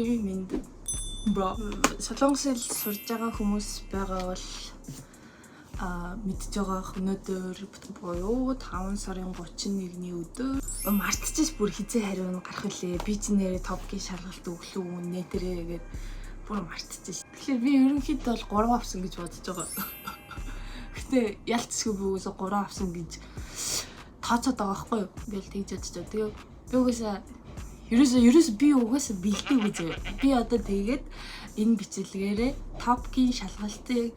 Өдрийн мэнд. Bro. Солонгос хэл сурж байгаа хүмүүс байгаа бол мэдж байгаа өнөөдөр буюу 5 сарын 31-ний өдөр мартчихс бүр хизээ хариу нь гарах үлээ. Би ч нэрээ TOPIK-ийн шалгалт өглөө үнэ тэрэ гээд бүр мартчихс. Тэгэхээр би ерөнхийдөө бол 3 авсан гэж бодож байгаа. Гэтэ ялцсгүй би угаасаа 3 авсан гэж тооцоод байгаа байхгүй юу? Ингээл тэгж бодож байгаа. Тэгээ би угаасаа ерөөсөө би угаасаа бэлдээгүй зөө. Би одоо тэгээд энэ бичлэгээрээ TOPIK-ийн шалгалтыг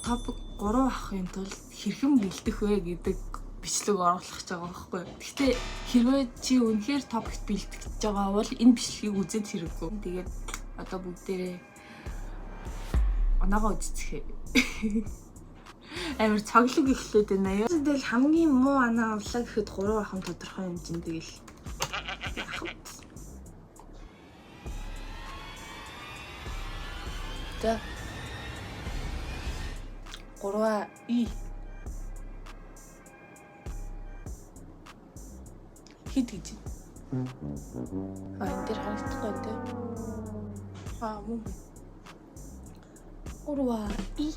TOPIK 3 авахын тулд хэрхэн бэлдэх вэ гэдэг бичлэг оруулах гэж байгаа байхгүй юу. Гэхдээ хэрвээ чи үнэхээр TOPIK-т бэлтгэж байгаа бол энэ бичлэгийг үзээд хэрэггүй. Тэгээд одоо бүгдээрээ оноогоо үзцгээе. Амар цоглог эхлээд байна юу. Тэгэл хамгийн муу анаа авлаа гэхэд 3 авах нь тодорхой юм чинь тэгэл. Яах вэ? За. 3 и. Хэд гэж байна? Энэ дээр харагдахгүй байна те. Мөн бэ. 3 и.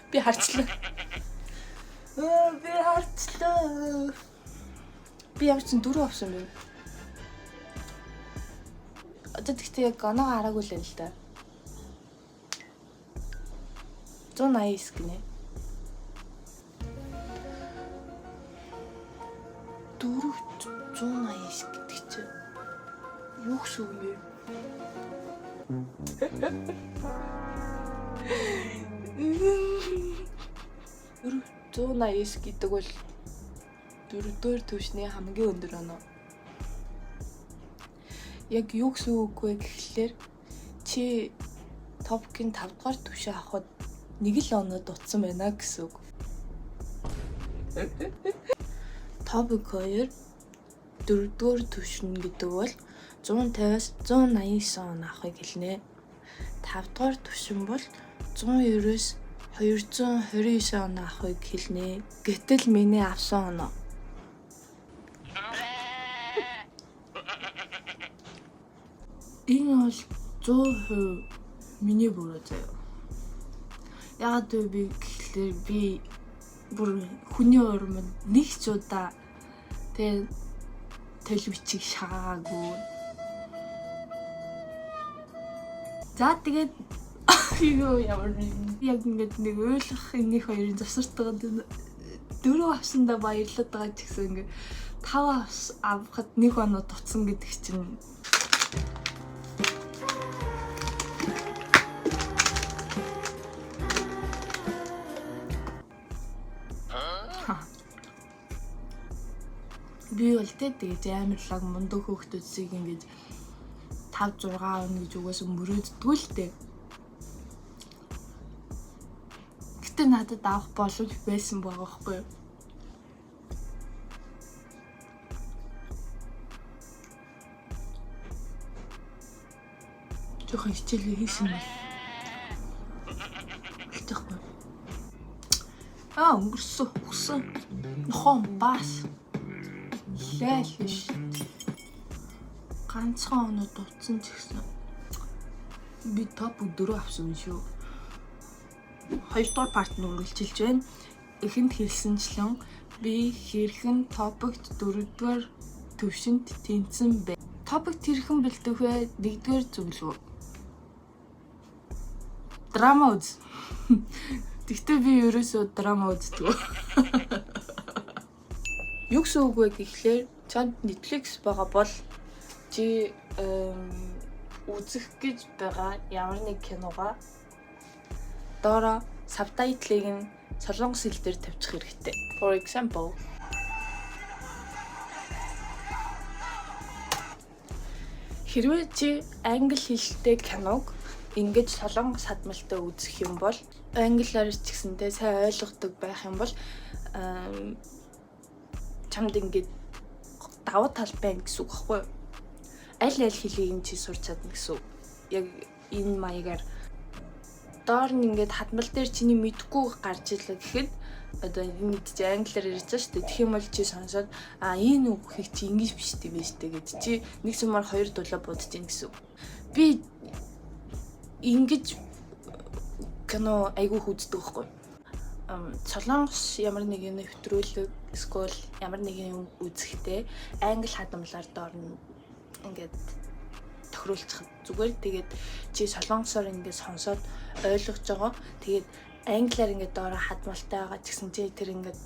Би харчлаа. Би харчлаа. Би ямар ч 4 авсан бэ? Одоо тэгтээ яг оноогоо хараагүй л юм л да. 189 гинэ. 4 189 гэдэг чинь юу гэсэн үг юм бэ? 489 гэдэг бол дөрөвдүгээр түвшний хамгийн өндөр оноо. Яг юу гэсэн үг вэ гэхлээр чи TOPIK-ийн 5 дугаар түвшин авахад нэг л оноо дутсан байна гэсэн үг. TOPIK 2 дөрөвдүгээр түвшин гэдэг бол 150-аас 189 он авахыг хэлнэ. 5 дугаар түвшин бол 190-өөс 229 он авахыг хэлнэ. Гэтэл миний авсан оноо. Энэ бол 100% миний буруу заяа. Яагаад вэ би гэхлээр би бүр хүний урманд нэг ч удаа тэгээ төлөвчийг шаагаагүй. За тэгээд юу ямар яг ингээд нэг ойлгох энийх хоёрын завсартайгаа 4 авсандаа баярлаад байгаа ч гэсэн ингээд 5 авахад нэг оноо дутсан гэдэг чинь би бол тэ тэгэж амар лаг мундаг хөөхтүүдсийг ингэж 5 6 авна гэж угаасаа мөрөөддгүү л дээ. Гэтэ надад авах боломж байсан байгаа байхгүй юу? Жохон хичээлээ хийсэн бол болчихгүй. Өнгөрсөн. Өгсөн. Нохон бас. Лайл биш. Ганцхан оноо дутсан ч гэсэн би топ 4 авсан юм шүү. 2 дугаар part нь үргэлжилж байна. Эхэнд хэлсэнчлэн би хэрхэн TOPIK-т 4-р төвшөнд тэнцсэн бэ? TOPIK-т хэрхэн бэлдэх вэ? 1-р зөвлөгөө. Драма үз. Тэгтээ би ерөөсөө драма үздэг. Юу гэсэн үг вэ гэхлээр чамд Netflix байгаа бол чи үзэх гэж байгаа ямар нэг киногоо доороо subtitle-ыг нь солонгос хэл дээр тавьчих хэрэгтэй. For example, хэрвээ чи англи хэлтэй киног ингэж солонгос хадмалтай үзэх юм бол англиар ч гэсэнтэй сайн ойлгодог байх юм бол чамд ингээд давуу тал байна гэсэн үг байхгүй юу? Аль аль хэлийг нь чи сурч чадна гэсэн үг. Яг энэ маягаар доор нь ингээд хадмал дээр чиний мэдгүй гарч ирлээ гэхэд Одоо энэ чи англиар ярьж байгаа шүү дээ. Тэгэх юм бол чи сонсоод, а, энэ үгийг чи ингэж бичдэг байж тээ гэж чи нэг сумаар хоёр дулаа будаж гин гэсэн үг. Би ингэж кино айгүй их үздэг байхгүй. Солонгос ямар нэгэн нэвтрүүлэг эсвэл ямар нэгэн юм үзэхдээ англи хадамлаар доор нь ингээд тохируулчих зүгээр. Тэгээд чи солонгосоор ингээд сонсоод ойлгож байгаа. Тэгээд англиар ингээд доороо хадмалтай байгаа ч гэсэн чи тэр ингээд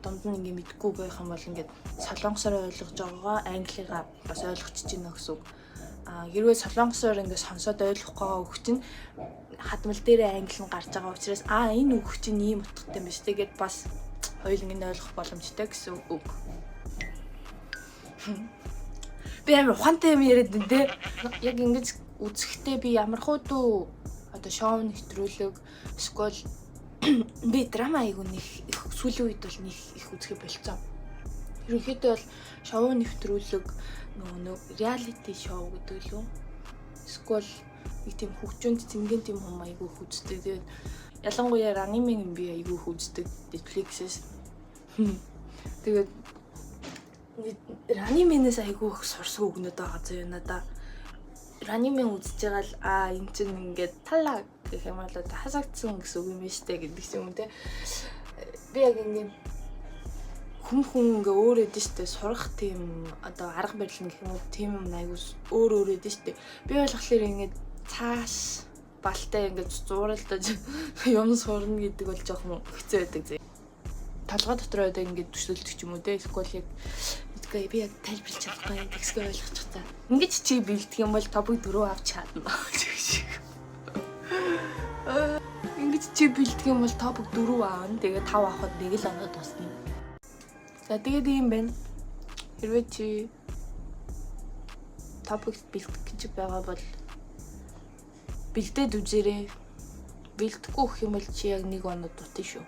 дунд нь ингээд мэдгүй байх юм бол ингээд солонгосоор ойлгож байгаагаа англигаа бас ойлгочих чинь гэсэн үг. А хэрвээ солонгосоор ингээд сонсоод ойлгохгүй байгаа үг чинь хадмал дээрээ англи нь гарч байгаа учраас, а, энэ үг чинь ийм утгатай юм биш, тэгээд бас хоёуланг нь ойлгох боломжтой гэсэн үг. Би амар ухаантай юм яриад байна те. Яг ингэж үзэхдээ би ямар хуудуу одоо шоу нэвтрүүлэг эсвэл би драма айгу нэг их сүүлийн үед бол нэг их үзэхэ болцсон. Ерөнхийдөө бол шоу нэвтрүүлэг, нөгөө нэг reality show гэдэг лүү. Эсвэл нэг тийм хөгжөөнд цэнгийн тийм юм айгу их үздэг. Тэгээд ялангуяа Running Man би айгу их үздэг Netflix-ээс. Тэгээд Running Man-ээс айгу их сурсан үгнүүд байгаа зөө надаа. Running Man үзэж байгаа л, а, эн чинь ингээд 탈락 гэх юм бол одоо хасагдсан гэсэн үг юм байна штэ гэдэг ч юм уу те. Би яг ингээд хүм хүн ингээ өөр өгдөн штэ, сурах тийм одоо арга барил гэх юм уу, тийм юм айгу өөр өөр өгдөн штэ. Би болохоор ингээд цааш балтай ингээд зууралдаж юм сурна гэдэг бол жоохон хэцүү байдаг зэ. Толгой дотор одоо ингээд төсөөлдөг ч юм уу те. Эсвэл яг мэдгүй, би яг тайлбарлаж чадахгүй, тэгсгээ ойлгочих та. Ингэж чи бэлдэх юм бол TOPIK 4 авч чадна гэх шиг. Ингэж чи бэлдэх юм бол TOPIK 4 аавна. Тэгээ 5 авахад нэг л оноо тусна. За, тэгээд ийм байна. Хэрвээ чи TOPIK бэлдэх гэж байгаа бол бэлдээд үзээрэй. Бэлдэхгүй гэх юм бол чи яг нэг оноо дутна шүү.